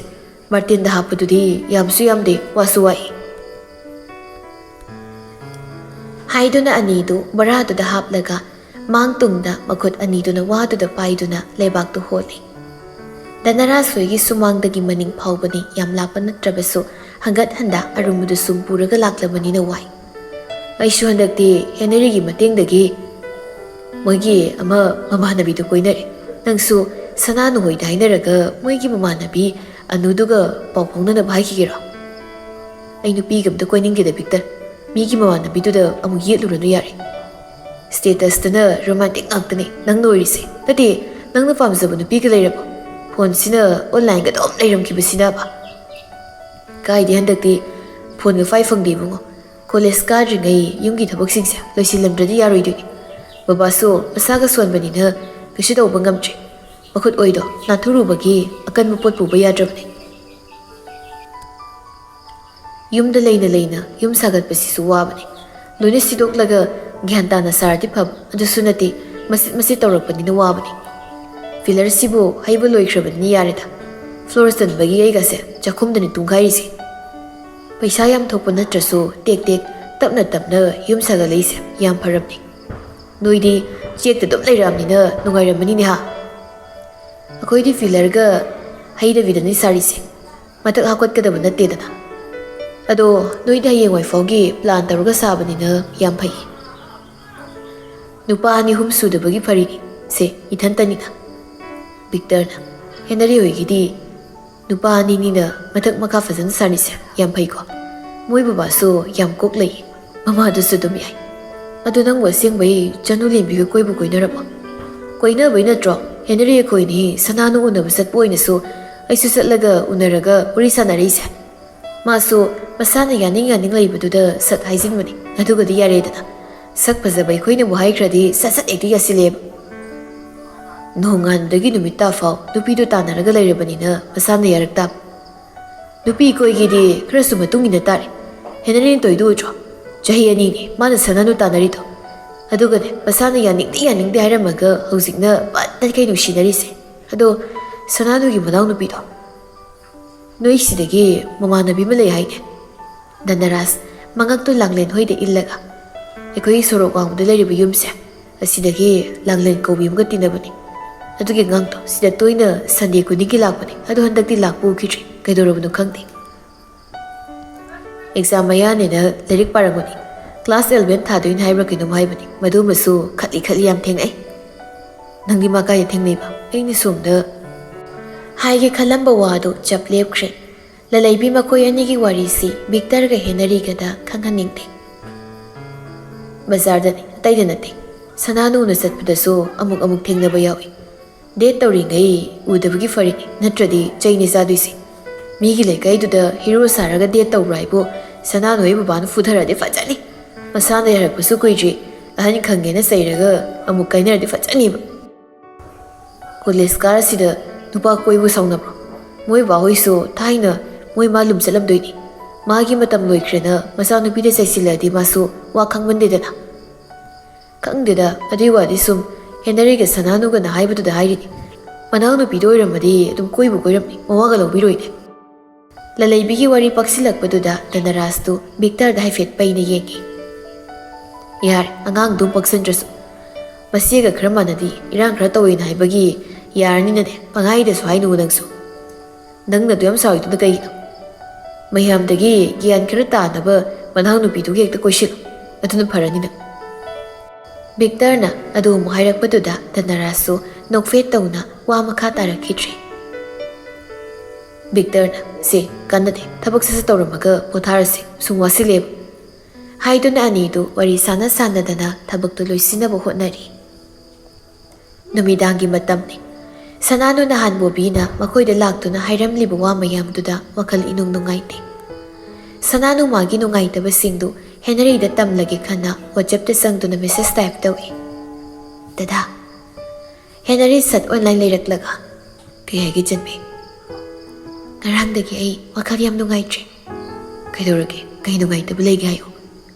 ꯃꯥꯔꯇꯤꯟꯗ ꯍꯥꯞꯄꯗꯨꯗꯤ ꯌꯥꯝꯁꯨ ꯌꯥꯝꯗꯦ, ꯋꯥꯁꯨ ꯋꯥꯏ꯫" ꯍꯥꯏꯗꯨꯅ ꯑꯅꯤꯗꯨ ꯕꯣꯔꯥꯗꯨꯗ ꯍꯥꯞꯂꯒ ꯃꯥꯡ ꯇꯨꯡꯗ ꯃꯈꯨꯠ ꯑꯅꯤꯗꯨꯅ ꯋꯥꯗꯨꯗ ꯄꯥꯏꯗꯨꯅ ꯂꯩꯕꯥꯛꯇꯨ ꯍꯣꯜꯂꯤ꯫ ꯗꯅꯔꯥꯁ ꯍꯣꯏꯒꯤ ꯁꯨꯃꯥꯡꯗꯒꯤ ꯃꯅꯤꯡ ꯐꯥꯎꯕꯅꯤ, ꯌꯥꯝ ꯂꯥꯞꯄ ꯅꯠꯇ꯭ꯔꯕꯁꯨ ꯍꯪꯒꯠ ꯍꯟꯗ ꯑꯔꯨꯝꯕꯗꯨ ꯁꯨꯝ ꯄꯨꯔꯒ ꯂꯥꯛꯂꯕꯅꯤꯅ ꯋꯥꯏ꯫ "ꯑꯩꯁꯨ ꯍꯟꯗꯛꯇꯤ ꯍꯦꯅꯔꯤꯒꯤ ꯃꯇꯦꯡꯗꯒꯤ ꯃꯣꯏꯒꯤ ꯑꯃ ꯃꯃꯥꯟꯅꯕꯤꯗꯨ ꯀꯣꯏꯅꯔꯦ꯫ ꯅꯪꯁꯨ ꯁꯅꯥꯅꯨ ꯍꯣꯏꯗ ꯍꯥꯏꯅꯔꯒ ꯃꯣꯏꯒꯤ ꯃꯃꯥꯟꯅꯕꯤ ꯑꯅꯨꯗꯨꯒ ꯄꯥꯎ ꯐꯥꯎꯅꯅꯕ ꯍꯥꯏꯈꯤꯒꯦꯔꯣ?" "ꯑꯩ ꯅꯨꯄꯤꯒ ꯑꯝꯇ ꯀꯣꯏꯅꯤꯡꯒꯦꯗ, ꯚꯤꯛꯇꯔ꯫ ꯃꯤꯒꯤ ꯃꯃꯥꯟꯅꯕꯤꯗꯨꯗ ꯑꯃꯨꯛ ꯌꯦꯠꯂꯨꯔꯅꯨ ꯌꯥꯔꯦ꯫ ꯁ꯭ꯇꯦꯇꯁꯇꯅ ꯔꯣꯃꯥꯟꯇꯤꯛ ꯉꯥꯛꯇꯅꯦ ꯅꯪꯅ ꯑꯣꯏꯔꯤꯁꯦ꯫ ꯅꯠꯇꯦ, ꯅꯪꯅ ꯄꯥꯝꯖꯕ ꯅꯨꯄꯤꯒ ꯂꯩꯔꯕꯣ? ꯐꯣꯟꯁꯤꯅ ꯑꯣꯟꯂꯥꯏꯟꯒ ꯑꯗꯨꯝ ꯂꯩꯔꯝꯈꯤꯕꯁꯤꯅꯕ?" "ꯀꯥꯏꯗꯦ, ꯍꯟꯗꯛꯇꯤ ꯐꯣꯟꯒ ꯄꯥꯏ ꯐꯪꯗꯦ ꯏꯕꯨꯡꯉꯣ꯫ ꯀꯣꯂꯦꯖ ꯀꯥꯗ꯭ꯔꯤꯉꯩ ꯌꯨꯝꯒꯤ ꯊꯕꯛꯁꯤꯡꯁꯦ ꯂꯣꯏꯁꯤꯜꯂꯝꯗ꯭ꯔꯗꯤ ꯌꯥꯔꯣꯏꯗꯣꯏꯅꯤ꯫ ꯕꯕꯥꯁꯨ ꯃꯁꯥꯒ ꯁꯣꯟꯕꯅꯤꯅ ꯀꯩꯁꯨ ꯇꯧꯕ ꯉꯝꯗ꯭ꯔꯦ꯫ ꯃꯈꯨꯠ ꯑꯣꯏꯗꯣ ꯅꯥꯟꯊꯣꯛꯂꯨꯕꯒꯤ ꯑꯀꯟꯕ ꯄꯣꯠ ꯄꯨꯕ ꯌꯥꯗ꯭ꯔꯕꯅꯦ꯫ ꯌꯨꯝꯗ ꯂꯩꯅ ꯂꯩꯅ ꯌꯨꯝ ꯁꯥꯒꯠꯄꯁꯤꯁꯨ ꯋꯥꯕꯅꯤ꯫ ꯂꯣꯏꯅ ꯁꯤꯗꯣꯛꯂꯒ ꯒ꯭ꯌꯥꯟ ꯇꯥꯅ ꯁꯥꯔꯗꯤ ꯐꯕ, ꯑꯗꯨꯁꯨ ꯅꯠꯇꯦ, ꯃꯆꯤꯠ ꯃꯆꯤꯠ ꯇꯧꯔꯛꯄꯅꯤꯅ ꯋꯥꯕꯅꯤ꯫ ꯐꯤꯂꯔꯁꯤꯕꯨ ꯍꯩꯕ ꯂꯣꯏꯈ꯭ꯔꯕꯅꯤꯅ ꯌꯥꯔꯦꯗ꯫ ꯐ꯭ꯂꯣꯔ ꯆꯟꯕꯒꯤ ꯑꯩꯒꯁꯦ ꯆꯥꯛꯈꯨꯝꯗꯅꯤ ꯇꯨꯝꯈꯥꯏꯔꯤꯁꯦ꯫ ꯄꯩꯁꯥ ꯌꯥꯝ ꯊꯣꯛꯄ ꯅꯠꯇ꯭ꯔꯁꯨ ꯇꯦꯛ ꯇꯦꯛ ꯇꯞꯅ ꯇꯞꯅ ꯌꯨꯝ ꯁꯥꯒꯠꯂꯛꯏꯁꯦ ꯌꯥꯝ ꯐꯔꯕꯅꯤ꯫ ꯅꯣꯏꯗꯤ ꯆꯦꯛꯇ ꯑꯗꯨꯝ ꯂꯩꯔꯛꯑꯕꯅꯤꯅ ꯅꯨꯡꯉꯥꯏꯔꯝꯃꯅꯤꯅꯦ ꯍꯥ?" "ꯑꯩꯈꯣꯏꯗꯤ ꯐꯤꯂꯔꯒ ꯍꯩꯗꯕꯤꯗꯅꯤ ꯁꯥꯔꯤꯁꯦ꯫ ꯃꯊꯛ ꯍꯥꯞꯀꯠꯀꯗꯕ ꯅꯠꯇꯦꯗꯅ꯫ ꯑꯗꯣ ꯅꯣꯏꯗꯤ ꯍꯌꯦꯡꯋꯥꯏ ꯐꯥꯎꯒꯤ ꯄ꯭ꯂꯥꯟ ꯇꯧꯔꯒ ꯁꯥꯕꯅꯤꯅ ꯌꯥꯝ ꯐꯩ꯫ ꯅꯨꯄꯥ ꯑꯅꯤ ꯑꯍꯨꯝ ꯁꯨꯗꯕꯒꯤ ꯐꯔꯤꯅꯤ꯫ ꯁꯦ, ꯏꯊꯟꯇꯅꯤꯅ꯫" ꯚꯤꯛꯇꯔꯅ, "ꯍꯦꯅꯔꯤ ꯍꯣꯏꯒꯤꯗꯤ ꯅꯨꯄꯥ ꯑꯅꯤꯅꯤꯅ ꯃꯊꯛ ꯃꯈꯥ ꯐꯖꯅ ꯁꯥꯔꯤꯁꯦ ꯌꯥꯝ ꯐꯩꯀꯣ꯫ ꯃꯣꯏ ꯕꯕꯥꯁꯨ ꯌꯥꯝ ꯀꯣꯛ ꯂꯩ, ꯃꯃꯥꯗꯨꯁꯨ ꯑꯗꯨꯝ ꯌꯥꯏ꯫ ꯑꯗꯣ ꯅꯪꯕꯨ ꯑꯁꯦꯡꯕꯩ ꯆꯅꯨ ꯂꯦꯝꯕꯤꯒ ꯀꯣꯏꯕꯨ ꯀꯣꯏꯅꯔꯕꯣ?" "ꯀꯣꯏꯅꯕꯩ ꯅꯠꯇ꯭ꯔꯣ ꯍꯦꯅꯔꯤ ꯑꯩꯈꯣꯏꯅꯤ ꯁꯅꯥꯅꯨ ꯎꯅꯕ ꯆꯠꯄ ꯑꯣꯏꯅꯁꯨ ꯑꯩꯁꯨ ꯆꯠꯂꯒ ꯎꯅꯔꯒ ꯋꯥꯔꯤ ꯁꯥꯟꯅꯔꯛꯏꯁꯦ? ꯃꯥꯁꯨ ꯃꯁꯥꯅ ꯌꯥꯅꯤꯡ ꯌꯥꯅꯤꯡ ꯂꯩꯕꯗꯨꯗ ꯁꯠ ꯍꯥꯏꯖꯤꯟꯕꯅꯤ꯫ ꯑꯗꯨꯒꯗꯤ ꯌꯥꯔꯦꯗꯅ꯫ ꯁꯛ ꯐꯖꯕ ꯑꯩꯈꯣꯏꯅꯕꯨ ꯍꯥꯏꯈ꯭ꯔꯗꯤ ꯁꯠ ꯁꯠ ꯍꯦꯛꯇ ꯌꯥꯁꯤꯜꯂꯦꯕ꯫ ꯅꯣꯡꯉꯥꯟꯕꯗꯒꯤ ꯅꯨꯃꯤꯠ ꯇꯥꯐꯥꯎ ꯅꯨꯄꯤꯗꯣ ꯇꯥꯟꯅꯔꯒ ꯂꯩꯔꯕꯅꯤꯅ ꯃꯁꯥꯅ ꯌꯥꯔꯛ ꯇꯥꯕ꯫ ꯅꯨꯄꯤ ꯀꯣꯏꯒꯦꯗꯤ ꯈꯔꯁꯨ ꯃꯇꯨꯡ ꯏꯟꯅ ꯇꯥꯔꯦ꯫ ꯍꯦꯅꯔꯤꯅ ꯇꯧꯔꯤꯗꯨ ꯎꯗ꯭ꯔꯣ? ꯆꯍꯤ ꯑꯅꯤꯅꯤ ꯃꯥꯅ ꯁꯅꯥꯅꯨ ꯇꯥꯟꯅꯔꯤꯗꯣ꯫ ꯑꯗꯨꯒꯅꯦ, ꯃꯁꯥꯅ ꯌꯥꯅꯤꯡꯗꯦ ꯌꯥꯅꯤꯡꯗꯦ ꯍꯥꯏꯔꯝꯃꯒ ꯍꯧꯖꯤꯛꯅ ꯄꯠ ꯇꯠꯈꯩ ꯅꯨꯡꯁꯤꯅꯔꯤꯁꯦ꯫ ꯑꯗꯣ ꯁꯅꯥꯅꯨꯒꯤ ꯃꯅꯥꯎꯅꯨꯄꯤꯗꯣ, ꯅꯣꯏ ꯁꯤꯗꯒꯤ ꯃꯃꯥꯟꯅꯕꯤ ꯑꯃ ꯂꯩ ꯍꯥꯏꯅꯦ, ꯙꯅꯔꯥꯖ, ꯃꯉꯛꯇꯨ ꯂꯥꯡꯂꯦꯟ ꯍꯣꯏꯗ ꯏꯜꯂꯒ꯫ ꯑꯩꯈꯣꯏꯒꯤ ꯁꯣꯔꯣꯛ ꯋꯥꯡꯃꯗ ꯂꯩꯔꯤꯕ ꯌꯨꯝꯁꯦ, ꯑꯁꯤꯗꯒꯤ ꯂꯥꯡꯂꯦꯟ ꯀꯧꯕꯤ ꯑꯃꯒ ꯇꯤꯟꯅꯕꯅꯤ꯫ ꯑꯗꯨꯒꯤ ꯑꯉꯥꯡꯗꯣ ꯁꯤꯗ ꯇꯣꯏꯅ ꯁꯟꯗꯦ ꯈꯨꯗꯤꯡꯒꯤ ꯂꯥꯛꯄꯅꯤ꯫ ꯑꯗꯣ ꯍꯟꯗꯛꯇꯤ ꯂꯥꯛꯄ ꯎꯈꯤꯗ꯭ꯔꯦ꯫ ꯀꯩꯗꯧꯔꯕꯅꯣ ꯈꯪꯗꯦ꯫ ꯑꯦꯛꯖꯥꯝ ꯃꯌꯥꯅꯦꯅ ꯂꯥꯏꯔꯤꯛ ꯄꯥꯔꯝꯒꯅꯤ꯫ ꯀ꯭ꯂꯥꯁ eleven ꯊꯥꯗꯣꯏꯅꯤ ꯍꯥꯏꯕ꯭ꯔꯥ ꯀꯩꯅꯣꯝ ꯍꯥꯏꯕꯅꯤ꯫ ꯃꯗꯨꯃꯁꯨ ꯈꯠꯂꯤ ꯈꯠꯂꯤ ꯌꯥꯝ ꯊꯦꯡꯅꯩ꯫ ꯅꯪꯗꯤ ꯃꯥ ꯀꯥꯏꯗ ꯊꯦꯡꯅꯩꯕ? ꯑꯩꯅ ꯁꯣꯝꯗ ꯍꯥꯏꯒꯦ ꯈꯜꯂꯝꯕ ꯋꯥꯗꯨ ꯆꯞ ꯂꯦꯞꯈ꯭ꯔꯦ꯫ ꯂꯂꯩꯕꯤ ꯃꯈꯣꯏ ꯑꯅꯤꯒꯤ ꯋꯥꯔꯤꯁꯤ ꯚꯤꯛꯇꯔꯒ ꯍꯦꯅꯔꯤꯒꯗ ꯈꯪꯍꯟꯅꯤꯡꯗꯦ꯫ ꯕꯖꯥꯔꯗꯅꯤ, ꯑꯇꯩꯗ ꯅꯠꯇꯦ꯫ ꯁꯅꯥꯅꯨꯅ ꯆꯠꯄꯗꯁꯨ ꯑꯃꯨꯛ ꯑꯃꯨꯛ ꯊꯦꯡꯅꯕ ꯌꯥꯎꯏ꯫ ꯗꯦꯠ ꯇꯧꯔꯤꯉꯩ ꯎꯗꯕꯒꯤ ꯐꯔꯤꯅꯤ, ꯅꯠꯇ꯭ꯔꯗꯤ ꯆꯩꯅꯤ ꯆꯥꯗꯣꯏꯁꯦ꯫ ꯃꯤꯒꯤ ꯂꯩꯀꯥꯏꯗꯨꯗ ꯍꯤꯔꯣ ꯁꯥꯔꯒ ꯗꯦꯠ ꯇꯧꯕ꯭ꯔꯥ ꯍꯥꯏꯕꯨ ꯁꯅꯥꯅꯨ ꯍꯣꯏ ꯕꯕꯥꯅ ꯐꯨꯊꯔꯗꯤ ꯐꯖꯅꯤ꯫ ꯃꯁꯥꯅ ꯌꯥꯔꯛꯄꯁꯨ ꯀꯨꯏꯗ꯭ꯔꯤ, ꯑꯍꯟ ꯈꯪꯉꯦꯅ ꯆꯩꯔꯒ ꯑꯃꯨꯛ ꯀꯥꯏꯅꯔꯗꯤ ꯐꯖꯅꯤꯕ꯫ ꯀꯣꯂꯦꯖ ꯀꯥꯔꯁꯤꯗ ꯅꯨꯄꯥ ꯀꯣꯏꯕ ꯁꯥꯎꯅꯕ꯭ꯔꯣ? ꯃꯣꯏ ꯕꯥꯍꯣꯏꯁꯨ ꯊꯥꯏꯅ ꯃꯣꯏ ꯃꯥ ꯂꯨꯝ ꯆꯠꯂꯝꯗꯣꯏꯅꯤ꯫ ꯃꯥꯒꯤ ꯃꯇꯝ ꯂꯣꯏꯈ꯭ꯔꯦꯅ ꯃꯆꯥꯅꯨꯄꯤꯗ ꯆꯩꯁꯤꯜꯂꯗꯤ ꯃꯥꯁꯨ ꯋꯥ ꯈꯪꯃꯟꯗꯦꯗꯅ꯫ ꯈꯪꯗꯦꯗ, ꯑꯗꯨꯏ ꯋꯥꯗꯤ ꯁꯨꯝ ꯍꯦꯅꯔꯤꯒ ꯁꯅꯥꯅꯨꯒꯅ ꯍꯥꯏꯕꯗꯨꯗ ꯍꯥꯏꯔꯤꯅꯤ꯫ ꯃꯅꯥꯎꯅꯨꯄꯤꯗꯣ ꯑꯣꯏꯔꯝꯃꯗꯤ ꯑꯗꯨꯝ ꯀꯣꯏꯕꯨ ꯀꯣꯏꯔꯝꯅꯤ, ꯃꯋꯥꯒ ꯂꯧꯕꯤꯔꯣꯏꯅꯦ꯫ ꯂꯂꯩꯕꯤꯒꯤ ꯋꯥꯔꯤ ꯄꯛꯁꯤꯜꯂꯛꯄꯗꯨꯗ ꯙꯅꯔꯥꯖꯇꯨ ꯚꯤꯛꯇꯔꯗ ꯍꯥꯏꯐꯦꯠ ꯄꯩꯅ ꯌꯦꯡꯉꯤ꯫ ꯌꯥꯔꯦ, ꯑꯉꯥꯡꯗꯨ ꯄꯛꯁꯟꯗ꯭ꯔꯁꯨ꯫ ꯃꯆꯦꯒ ꯈꯔ ꯃꯥꯟꯅꯗꯤ, ꯏꯔꯥꯡ ꯈꯔ ꯇꯧꯋꯦꯅ ꯍꯥꯏꯕꯒꯤ ꯌꯥꯔꯅꯤꯅꯅꯦ, ꯄꯪꯍꯥꯏꯗꯁꯨ ꯍꯥꯏꯅꯨ ꯅꯪꯁꯨ꯫ ꯅꯪꯅ ꯑꯗꯨ ꯌꯥꯝ ꯁꯥꯎꯔꯤꯗꯨꯅ ꯀꯩꯒꯤꯅꯣ? ꯃꯌꯥꯝꯗꯒꯤ ꯒ꯭ꯌꯥꯟ ꯈꯔ ꯇꯥꯅꯕ ꯃꯅꯥꯎꯅꯨꯄꯤꯗꯨꯒ ꯍꯦꯛꯇ ꯀꯣꯏꯁꯤꯜꯂꯨ, ꯑꯗꯨꯅ ꯐꯔꯅꯤ ꯅꯪ꯫ ꯚꯤꯛꯇꯔꯅ ꯑꯗꯨ ꯑꯃꯨꯛ ꯍꯥꯏꯔꯛꯄꯗꯨꯗ ꯙꯅꯔꯥꯖꯁꯨ ꯅꯣꯛꯐꯦꯠ ꯇꯧꯅ ꯋꯥ ꯃꯈꯥ ꯇꯥꯔꯛꯈꯤꯗ꯭ꯔꯦ꯫ ꯚꯤꯛꯇꯔꯅ, "ꯁꯦ, ꯀꯥꯟꯅꯗꯦ, ꯊꯕꯛ ꯁꯠ ꯁꯠ ꯇꯧꯔꯝꯃꯒ ꯄꯣꯊꯥꯔꯁꯤ, ꯁꯨꯝ ꯋꯥꯁꯤꯜꯂꯦꯕ" ꯍꯥꯏꯗꯨꯅ ꯑꯅꯤꯗꯨ ꯋꯥꯔꯤ ꯁꯥꯟꯅ ꯁꯥꯟꯅꯗꯅ ꯊꯕꯛꯇꯨ ꯂꯣꯏꯁꯤꯟꯅꯕ ꯍꯣꯠꯅꯔꯤ꯫ ꯅꯨꯃꯤꯗꯥꯡꯒꯤ ꯃꯇꯝꯅꯤ꯫ ꯁꯅꯥꯅꯨ ꯅꯍꯥꯟ ꯕꯣꯕꯤꯅ ꯃꯈꯣꯏꯗ ꯂꯥꯛꯇꯨꯅ ꯍꯥꯏꯔꯝꯂꯤꯕ ꯋꯥ ꯃꯌꯥꯝꯗꯨꯗ ꯋꯥꯈꯜ ꯏꯅꯨꯡ ꯅꯨꯡꯉꯥꯏꯇꯦ꯫ ꯁꯅꯥꯅꯨ ꯃꯥꯒꯤ ꯅꯨꯡꯉꯥꯏꯇꯕꯁꯤꯡꯗꯨ ꯍꯦꯅꯔꯤꯗ ꯇꯝꯂꯒꯦ ꯈꯟꯅ WhatsAppꯇ ꯆꯪꯗꯨꯅ message type ꯇꯧꯏ꯫ "ꯗꯗꯥ"꯫ ꯍꯦꯅꯔꯤ ꯁꯠ online ꯂꯩꯔꯛꯂꯒ, "ꯀꯩ ꯍꯥꯏꯒꯦ ꯆꯟꯕꯤ?" "ꯉꯔꯥꯡꯗꯒꯤ ꯑꯩ ꯋꯥꯈꯜ ꯌꯥꯝ ꯅꯨꯡꯉꯥꯏꯇ꯭ꯔꯦ"꯫ "ꯀꯩꯗꯧꯔꯒꯦ? ꯀꯩ ꯅꯨꯡꯉꯥꯏꯇꯕ ꯂꯩꯒꯦ ꯍꯥꯏꯌꯨ"꯫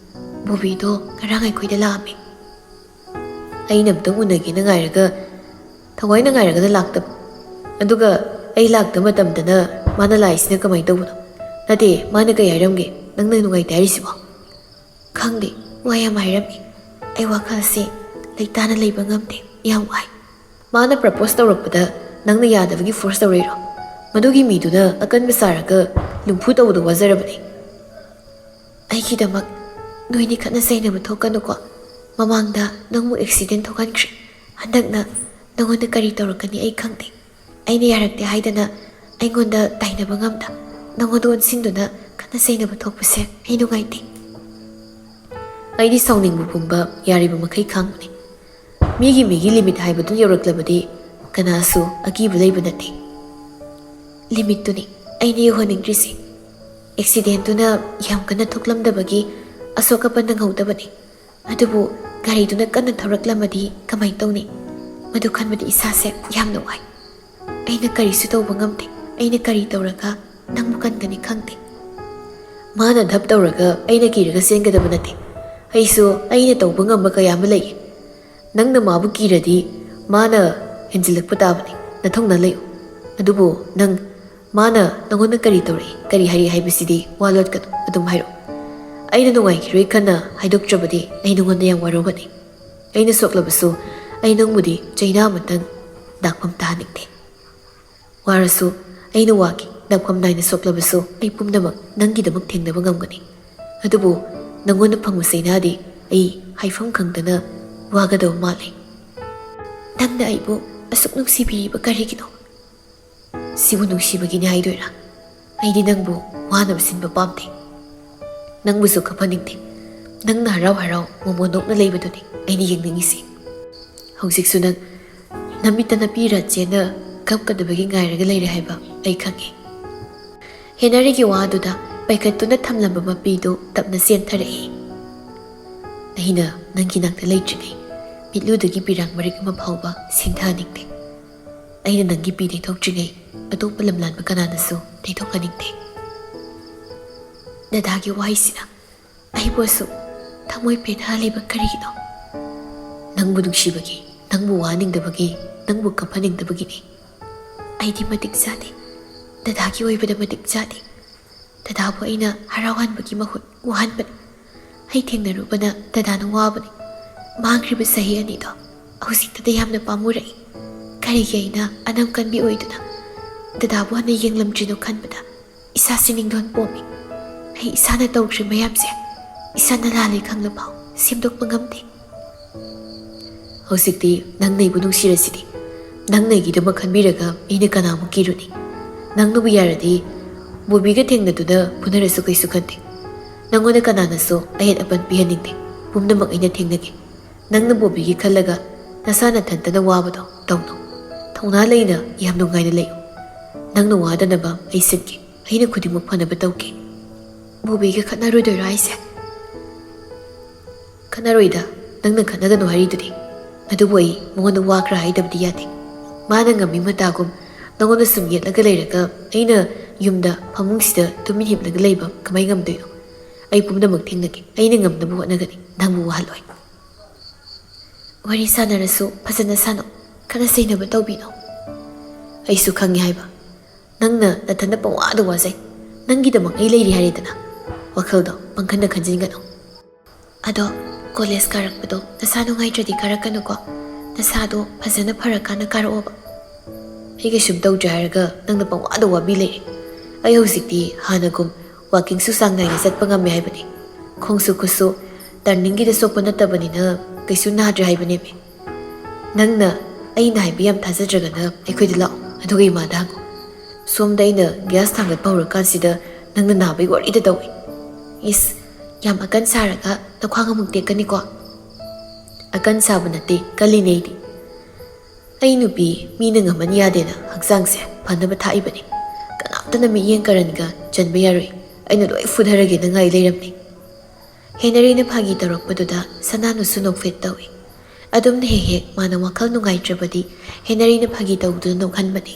"ꯕꯣꯕꯤꯗꯣ ꯉꯔꯥꯡ ꯑꯩꯈꯣꯏꯗ ꯂꯥꯛꯑꯝꯃꯤ"꯫ ꯑꯩꯅ ꯑꯝꯇꯪ ꯎꯅꯒꯦꯅ ꯉꯥꯏꯔꯒ, ꯊꯋꯥꯏꯅ ꯉꯥꯏꯔꯒꯅ ꯂꯥꯛꯇꯕ, ꯑꯗꯨꯒ ꯑꯩ ꯂꯥꯛꯇꯕ ꯃꯇꯝꯗꯅ ꯃꯥꯅ ꯂꯥꯛꯏꯁꯤꯅ ꯀꯃꯥꯏꯅ ꯇꯧꯕꯅꯣ? ꯅꯠꯇꯦ, ꯃꯥꯅ ꯀꯩ ꯍꯥꯏꯔꯝꯒꯦ? ꯅꯪꯅ ꯅꯨꯡꯉꯥꯏꯇꯦ ꯍꯥꯏꯔꯤꯁꯤꯕꯣ? ꯈꯪꯗꯦ, ꯋꯥ ꯌꯥꯝ ꯍꯥꯏꯔꯝꯃꯤ꯫ ꯑꯩ ꯋꯥꯈꯜꯁꯦ ꯂꯩꯇꯥꯅ ꯂꯩꯕ ꯉꯝꯗꯦ, ꯌꯥꯝ ꯋꯥꯏ꯫ ꯃꯥꯅ ꯄ꯭ꯔꯄꯣꯁ ꯇꯧꯔꯛꯄꯗ ꯅꯪꯅ ꯌꯥꯗꯕꯒꯤ ꯐꯣꯔꯁ ꯇꯧꯔꯛꯏꯔꯣ? ꯃꯗꯨꯒꯤ ꯃꯤꯗꯨꯅ ꯑꯀꯟꯕ ꯁꯥꯔꯒ ꯂꯨꯝꯐꯨ ꯇꯧꯕꯗ ꯋꯥꯖꯔꯕꯅꯤ꯫ ꯑꯩꯒꯤꯗꯃꯛ ꯅꯣꯏꯅꯤ ꯈꯠꯅ ꯆꯩꯅꯕ ꯊꯣꯛꯀꯅꯨꯀꯣ꯫ ꯃꯃꯥꯡꯗ ꯅꯪꯕꯨ ꯑꯦꯛꯁꯤꯗꯦꯟ ꯊꯣꯛꯍꯟꯈ꯭ꯔꯦ꯫ ꯍꯟꯗꯛꯅ ꯅꯉꯣꯟꯗ ꯀꯔꯤ ꯇꯧꯔꯛꯀꯅꯤ ꯑꯩ ꯈꯪꯗꯦ꯫ ꯑꯩꯅ ꯌꯥꯔꯛꯇꯦ ꯍꯥꯏꯗꯅ ꯑꯩꯉꯣꯟꯗ ꯇꯥꯏꯅꯕ ꯉꯝꯗ ꯅꯉꯣꯟꯗ ꯑꯣꯟꯁꯤꯟꯗꯨꯅ ꯈꯠꯅ ꯆꯩꯅꯕ ꯊꯣꯛꯄꯁꯦ ꯑꯩ ꯅꯨꯡꯉꯥꯏꯇꯦ꯫ ꯑꯩꯗꯤ ꯁꯥꯎꯅꯤꯡꯕ ꯄꯨꯝꯕ ꯌꯥꯔꯤꯕ ꯃꯈꯩ ꯈꯥꯡꯕꯅꯤ꯫ ꯃꯤꯒꯤ ꯃꯤꯒꯤ ꯂꯤꯃꯤꯠ ꯍꯥꯏꯕꯗꯨ ꯌꯧꯔꯛꯂꯕꯗꯤ ꯀꯅꯥꯁꯨ ꯑꯀꯤꯕ ꯂꯩꯕ ꯅꯠꯇꯦ꯫ ꯂꯤꯃꯤꯠꯇꯨꯅꯤ ꯑꯩꯅ ꯌꯧꯍꯟꯅꯤꯡꯗ꯭ꯔꯤꯁꯦ꯫ ꯑꯦꯛꯁꯤꯗꯦꯟꯗꯨꯅ ꯌꯥꯝ ꯀꯟꯅ ꯊꯣꯛꯂꯝꯗꯕꯒꯤ ꯑꯁꯣꯛ ꯑꯄꯟ ꯅꯪꯍꯧꯗꯕꯅꯤ꯫ ꯑꯗꯨꯕꯨ ꯒꯥꯔꯤꯗꯨꯅ ꯀꯟꯅ ꯊꯧꯔꯛꯂꯝꯃꯗꯤ ꯀꯃꯥꯏꯅ ꯇꯧꯅꯤ? ꯃꯗꯨ ꯈꯟꯕꯗ ꯏꯁꯥꯁꯦ ꯌꯥꯝꯅ ꯋꯥꯏ꯫ ꯑꯩꯅ ꯀꯔꯤꯁꯨ ꯇꯧꯕ ꯉꯝꯗꯦ꯫ ꯑꯩꯅ ꯀꯔꯤ ꯇꯧꯔꯒ ꯅꯪꯕꯨ ꯀꯟꯒꯅꯤ ꯈꯪꯗꯦ꯫ ꯃꯥꯅ ꯙꯞ ꯇꯧꯔꯒ ꯑꯩꯅ ꯀꯤꯔꯒ ꯆꯦꯟꯒꯗꯕ ꯅꯠꯇꯦ꯫ ꯑꯩꯁꯨ ꯑꯩꯅ ꯇꯧꯕ ꯉꯝꯕ ꯀꯌꯥ ꯑꯃ ꯂꯩ꯫ ꯅꯪꯅ ꯃꯥꯕꯨ ꯀꯤꯔꯗꯤ ꯃꯥꯅ ꯍꯦꯟꯖꯤꯜꯂꯛꯄ ꯇꯥꯕꯅꯤ꯫ ꯅꯊꯧꯅꯥ ꯂꯩꯌꯨ꯫ ꯑꯗꯨꯕꯨ ꯅꯪ, ꯃꯥꯅ ꯅꯉꯣꯟꯗ ꯀꯔꯤ ꯇꯧꯔꯛꯏ, ꯀꯔꯤ ꯍꯥꯏꯔꯛꯏ ꯍꯥꯏꯕꯁꯤꯗꯤ ꯋꯥ ꯂꯣꯠꯀꯅꯨ, ꯑꯗꯨꯝ ꯍꯥꯏꯔꯛꯎ꯫ ꯑꯩꯅ ꯅꯨꯡꯉꯥꯏꯈꯤꯔꯣꯏ ꯈꯟꯅ ꯍꯥꯏꯗꯣꯛꯇ꯭ꯔꯕꯗꯤ ꯑꯩ ꯅꯉꯣꯟꯗ ꯌꯥꯝ ꯋꯥꯔꯧꯒꯅꯤ꯫ ꯑꯩꯅ ꯁꯣꯛꯂꯕꯁꯨ ꯑꯩ ꯅꯪꯕꯨꯗꯤ ꯆꯩꯅꯥ ꯑꯃꯇꯪ ꯗꯥꯛꯐꯝ ꯇꯥꯍꯟꯅꯤꯡꯗꯦ꯫ ꯋꯥꯔꯁꯨ ꯑꯩꯅ ꯋꯥꯈꯤ꯫ ꯗꯥꯛꯐꯝ ꯅꯥꯏꯅ ꯁꯣꯛꯂꯕꯁꯨ ꯑꯩ ꯄꯨꯝꯅꯃꯛ ꯅꯪꯒꯤꯗꯃꯛ ꯊꯦꯡꯅꯕ ꯉꯝꯒꯅꯤ꯫ ꯑꯗꯨꯕꯨ ꯅꯪꯉꯣꯟꯗ ꯐꯪꯕ ꯆꯩꯅꯥꯗꯤ ꯑꯩ ꯍꯥꯏꯐꯝ ꯈꯪꯗꯅ ꯋꯥꯒꯗꯕ ꯃꯥꯜꯂꯤ꯫ ꯅꯪꯅ ꯑꯩꯕꯨ ꯑꯁꯨꯛ ꯅꯨꯡꯁꯤꯕꯤꯔꯤꯕ ꯀꯔꯤꯒꯤꯅꯣ? ꯁꯤꯕꯨ ꯅꯨꯡꯁꯤꯕꯒꯤꯅꯤ ꯍꯥꯏꯗꯣꯏꯔꯥ? ꯑꯩꯗꯤ ꯅꯪꯕꯨ ꯋꯥꯅꯕ ꯁꯤꯟꯕ ꯄꯥꯝꯗꯦ꯫ ꯅꯪꯕꯨꯁꯨ ꯀꯞꯍꯟꯅꯤꯡꯗꯦ꯫ ꯅꯪꯅ ꯍꯔꯥꯎ ꯍꯔꯥꯎ ꯃꯣꯃꯣꯟ ꯅꯣꯛꯅ ꯂꯩꯕꯗꯨꯅꯤ ꯑꯩꯅ ꯌꯦꯡꯅꯤꯡꯉꯤꯁꯤ꯫ ꯍꯧꯖꯤꯛꯁꯨ ꯅꯪ ꯅꯃꯤꯠꯇ ꯅꯄꯤ ꯔꯥꯆꯦꯟꯅ ꯀꯞꯀꯗꯕꯒꯤ ꯉꯥꯏꯔꯒ ꯂꯩꯔꯦ ꯍꯥꯏꯕ ꯑꯩ ꯈꯪꯉꯤ꯫ ꯍꯦꯅꯔꯤꯒꯤ ꯋꯥꯗꯨꯗ ꯄꯥꯏꯈꯠꯇꯨꯅ ꯊꯝꯂꯝꯕ ꯃꯄꯤꯗꯨ ꯇꯞꯅ ꯆꯦꯟꯊꯔꯛꯏ꯫ ꯑꯩꯅ ꯅꯪꯒꯤ ꯅꯥꯛꯇ ꯂꯩꯇ꯭ꯔꯤꯉꯩ ꯃꯤꯠꯂꯨꯗꯒꯤ ꯄꯤꯔꯥꯡ ꯃꯔꯤꯛ ꯑꯃ ꯐꯥꯎꯕ ꯁꯤꯡꯊꯍꯟꯅꯤꯡꯗꯦ꯫ ꯑꯩꯅ ꯅꯪꯒꯤ ꯄꯤ ꯇꯩꯊꯣꯛꯇ꯭ꯔꯤꯉꯩ ꯑꯇꯣꯞꯄ ꯂꯝꯂꯥꯟꯕ ꯀꯅꯥꯅꯁꯨ ꯇꯩꯊꯣꯛꯍꯟꯅꯤꯡꯗꯦ꯫ ꯗꯗꯥꯒꯤ ꯋꯥꯍꯩꯁꯤꯅ ꯑꯩꯕꯨ ꯑꯁꯨꯛ ꯊꯃꯣꯏ ꯄꯦꯟꯍꯜꯂꯤꯕ ꯀꯔꯤꯒꯤꯅꯣ? ꯅꯪꯕꯨ ꯅꯨꯡꯁꯤꯕꯒꯤ, ꯅꯪꯕꯨ ꯋꯥꯍꯟꯅꯤꯡꯗꯕꯒꯤ, ꯅꯪꯕꯨ ꯀꯞꯍꯟꯅꯤꯡꯗꯕꯒꯤꯅꯤ꯫ ꯑꯩꯗꯤ ꯃꯇꯤꯛ ꯆꯥꯗꯦ꯫ ꯗꯗꯥꯒꯤ ꯑꯣꯏꯕꯗ ꯃꯇꯤꯛ ꯆꯥꯗꯦ꯫ ꯗꯗꯥꯕꯨ ꯑꯩꯅ ꯍꯔꯥꯎꯍꯟꯕꯒꯤ ꯃꯍꯨꯠ ꯋꯥꯍꯟꯕꯅꯤ꯫ ꯑꯩ ꯊꯦꯡꯅꯔꯨꯕꯅ ꯗꯗꯥꯅ ꯋꯥꯕꯅꯤ꯫ ꯃꯥꯡꯈ꯭ꯔꯤꯕ ꯆꯍꯤ ꯑꯅꯤꯗꯣ ꯍꯧꯖꯤꯛꯇꯗ ꯌꯥꯝꯅ ꯄꯥꯝꯃꯨꯔꯛꯏ꯫ ꯀꯔꯤꯒꯤ ꯑꯩꯅ ꯑꯅꯝ ꯀꯟꯕꯤ ꯑꯣꯏꯗꯨꯅ ꯗꯗꯥꯕꯨ ꯍꯟꯅ ꯌꯦꯡꯂꯝꯗ꯭ꯔꯤꯅꯣ ꯈꯟꯕꯗ ꯏꯁꯥꯁꯤ ꯅꯤꯡꯊꯣꯟ ꯄꯣꯝꯃꯤ꯫ ꯑꯩ ꯏꯁꯥꯅ ꯇꯧꯈ꯭ꯔꯤ ꯃꯌꯥꯝꯁꯦ ꯏꯁꯥꯅ ꯂꯥꯜꯂꯦ ꯈꯪꯂꯐꯥꯎ ꯁꯦꯝꯗꯣꯛꯄ ꯉꯝꯗꯦ꯫ ꯍꯧꯖꯤꯛꯇꯤ ꯅꯪꯅ ꯑꯩꯕꯨ ꯅꯨꯡꯁꯤꯔꯁꯤꯗꯤ꯫ ꯅꯪꯅ ꯑꯩꯒꯤꯗꯃꯛ ꯈꯟꯕꯤꯔꯒ ꯑꯩꯅ ꯀꯅꯥꯃꯨꯛ ꯀꯤꯔꯨꯅꯤ? ꯅꯪꯅꯕꯨ ꯌꯥꯔꯗꯤ ꯕꯣꯕꯤꯒ ꯊꯦꯡꯅꯗꯨꯅ ꯐꯨꯅꯔꯁꯨ ꯀꯩꯁꯨ ꯈꯟꯗꯦ꯫ ꯅꯪꯉꯣꯟꯗ ꯀꯅꯥꯅꯁꯨ ꯑꯌꯦꯠ ꯑꯄꯟ ꯄꯤꯍꯟꯅꯤꯡꯗꯦ꯫ ꯄꯨꯝꯅꯃꯛ ꯑꯩꯅ ꯊꯦꯡꯅꯒꯦ꯫ ꯅꯪꯅ ꯕꯣꯕꯤꯒꯤ ꯈꯜꯂꯒ ꯅꯁꯥ ꯅꯊꯟꯇꯅ ꯋꯥꯕꯗꯣ ꯇꯧꯅꯨ꯫ ꯊꯧꯅꯥ ꯂꯩꯅ ꯌꯥꯝ ꯅꯨꯡꯉꯥꯏꯅ ꯂꯩꯌꯨ꯫ ꯅꯪꯅ ꯋꯥꯗꯅꯕ ꯑꯩ ꯁꯤꯟꯒꯦ꯫ ꯑꯩꯅ ꯈꯨꯗꯤꯡꯃꯛ ꯐꯅꯕ ꯇꯧꯒꯦ꯫ ꯕꯣꯕꯤꯒ ꯈꯠꯅꯔꯨꯗꯣꯏꯔꯣ ꯍꯥꯏꯁꯦ? ꯈꯠꯅꯔꯣꯏꯗ, ꯅꯪꯅ ꯈꯠꯅꯒꯅꯨ ꯍꯥꯏꯔꯤꯗꯨꯗꯤ꯫ ꯑꯗꯨꯕꯨ ꯑꯩ ꯃꯉꯣꯟꯗ ꯋꯥ ꯈꯔ ꯍꯥꯏꯗꯕꯗꯤ ꯌꯥꯗꯦ꯫ ꯃꯥꯅ ꯉꯝꯃꯤ ꯃꯇꯥꯒꯨꯝ ꯅꯉꯣꯟꯗ ꯁꯨꯝ ꯌꯦꯠꯂꯒ ꯂꯩꯔꯒ ꯑꯩꯅ ꯌꯨꯝꯗ ꯐꯃꯨꯡꯁꯤꯗ ꯇꯨꯃꯤꯟ ꯍꯤꯞꯂꯒ ꯂꯩꯕ ꯀꯃꯥꯏ ꯉꯝꯗꯣꯏꯅꯣ? ꯑꯩ ꯄꯨꯝꯅꯃꯛ ꯊꯦꯡꯅꯒꯦ꯫ ꯑꯩꯅ ꯉꯝꯅꯕ ꯍꯣꯠꯅꯒꯅꯤ꯫ ꯅꯪꯕꯨ ꯋꯥꯍꯜꯂꯣꯏ꯫ ꯋꯥꯔꯤ ꯁꯥꯟꯅꯔꯁꯨ ꯐꯖꯅ ꯁꯥꯟꯅꯧ꯫ ꯈꯠꯅ ꯆꯩꯅꯕ ꯇꯧꯕꯤꯅꯣ꯫ ꯑꯩꯁꯨ ꯈꯪꯉꯤ ꯍꯥꯏꯕ꯫ ꯅꯪꯅ ꯅꯊꯟꯗ ꯄꯪꯋꯥꯗ ꯋꯥꯖꯩ꯫ ꯅꯪꯒꯤꯗꯃꯛ ꯑꯩ ꯂꯩꯔꯤ ꯍꯥꯏꯔꯦꯗꯅ꯫ ꯋꯥꯈꯜꯗꯣ ꯄꯪꯈꯟꯗ ꯈꯟꯖꯤꯟꯒꯅꯨ꯫ ꯑꯗꯣ ꯀꯣꯂꯦꯖ ꯀꯥꯔꯛꯄꯗꯣ ꯅꯁꯥ ꯅꯨꯡꯉꯥꯏꯇ꯭ꯔꯗꯤ ꯀꯥꯔꯛꯀꯅꯨꯀꯣ꯫ ꯅꯁꯥꯗꯣ ꯐꯖꯅ ꯐꯔꯀꯥꯟꯗ ꯀꯥꯔꯛꯑꯣꯕ꯫ ꯑꯩ ꯀꯩꯁꯨꯝ ꯇꯧꯗ꯭ꯔꯦ ꯍꯥꯏꯔꯒ ꯅꯪꯅ ꯄꯪꯋꯥꯗ ꯋꯥꯕꯤ ꯂꯩꯔꯦ꯫ ꯑꯩ ꯍꯧꯖꯤꯛꯇꯤ ꯍꯥꯟꯅꯒꯨꯝ ꯋꯥꯀꯤꯡꯁꯨ ꯆꯥꯡ ꯅꯥꯏꯅ ꯆꯠꯄ ꯉꯝꯃꯦ ꯍꯥꯏꯕꯅꯤ꯫ ꯈꯣꯡꯁꯨ ꯈꯨꯠꯁꯨ ꯇꯔꯅꯤꯡꯒꯤꯗ ꯁꯣꯛꯄ ꯅꯠꯇꯕꯅꯤꯅ ꯀꯩꯁꯨ ꯅꯥꯗ꯭ꯔꯦ ꯍꯥꯏꯕꯅꯦꯃꯤ꯫ ꯅꯪꯅ ꯑꯩꯅ ꯍꯥꯏꯕ ꯌꯥꯝ ꯊꯥꯖꯗ꯭ꯔꯒꯅ ꯑꯩꯈꯣꯏꯗ ꯂꯥꯛꯑꯣ, ꯑꯗꯨꯒ ꯏꯃꯥꯗ ꯍꯪꯉꯣ꯫ ꯁꯣꯝꯗ ꯑꯩꯅ ꯒ꯭ꯌꯥꯁ ꯊꯥꯡꯒꯠꯄ ꯍꯧꯔꯀꯥꯟꯁꯤꯗ ꯅꯪꯅ ꯅꯥꯕꯒꯤ ꯋꯥꯔꯤꯗ ꯇꯧꯏ꯫ ꯏꯁ, ꯌꯥꯝ ꯑꯀꯟ ꯁꯥꯔꯒ ꯅꯈ꯭ꯋꯥꯡ ꯑꯃꯨꯛ ꯇꯦꯛꯀꯅꯤꯀꯣ꯫ ꯑꯀꯟ ꯁꯥꯕ ꯅꯠꯇꯦ, ꯀꯜꯂꯤꯅꯦ ꯑꯩꯗꯤ꯫ ꯑꯩ ꯅꯨꯄꯤ ꯃꯤꯅ ꯉꯝꯍꯟ ꯌꯥꯗꯦꯅ ꯍꯛꯆꯥꯡꯁꯦ ꯐꯅꯕ ꯊꯥꯛꯏꯕꯅꯤ꯫ ꯀꯅꯥꯝꯇꯅ ꯃꯤꯠꯌꯦꯡ ꯀꯔꯟꯒ ꯆꯟꯕ ꯌꯥꯔꯣꯏ꯫ ꯑꯩꯅ ꯂꯣꯏ ꯐꯨꯊꯔꯒꯦꯅ ꯉꯥꯏ ꯂꯩꯔꯝꯅꯤ꯫ ꯍꯦꯅꯔꯤꯅ ꯐꯥꯒꯤ ꯇꯧꯔꯛꯄꯗꯨꯗ ꯁꯅꯥꯅꯨꯁꯨ ꯅꯣꯛꯐꯦꯠ ꯇꯧꯏ꯫ ꯑꯗꯨꯝꯅ ꯍꯦꯛ ꯍꯦꯛ ꯃꯥꯅ ꯋꯥꯈꯜ ꯅꯨꯡꯉꯥꯏꯇ꯭ꯔꯕꯗꯤ ꯍꯦꯅꯔꯤꯅ ꯐꯥꯒꯤ ꯇꯧꯗꯨꯅ ꯅꯣꯛꯍꯟꯕꯅꯤ꯫